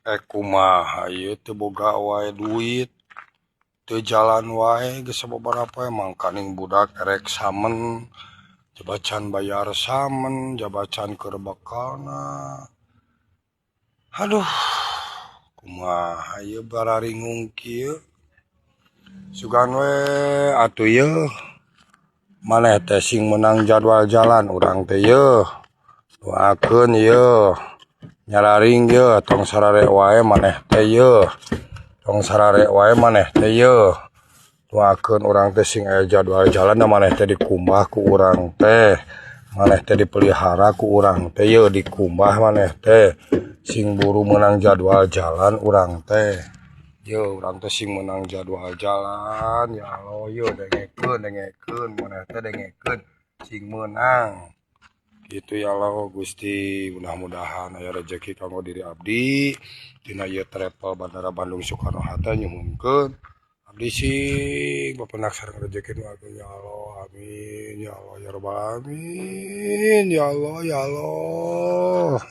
Kumaha ieu teu boga wae duit, teu jalan wae geus sababaraha poe mangkaning budak erek samen, coba can bayar samen, jaba can keur bekalna. Haduh, kumaha ieu bararingung kieu. Sugan we atuh yeuh maneh teh sing meunang jadwal jalan urang teh yeuh. Doakeun yeuh, nyararing yeuh, tong sarare wae maneh teh yeuh. Tong sarare wae maneh teh yeuh. Doakeun urang teh sing aya jadwal jalan da maneh teh dikumbah ku urang teh. Maneh teh dipelihara ku urang teh yeuh, dikumbah maneh teh. Sing buru meunang jadwal jalan urang teh. Yeuh urang teh sing meunang jadwal jalan, ya Allah yeuh dengekeun dengekeun maneh teh dengekeun sing meunang. Kitu ya Allah Gusti, mudah-mudahan aya rejeki kanggo diri abdi tina ieu travel Bandara Bandung Soekarno Hatta. Nyuhunkeun abdi sing bapenak sareng rejeki nu agung, ya Allah, amin, ya Allah ya rabbal alamin, ya Allah, ya Allah.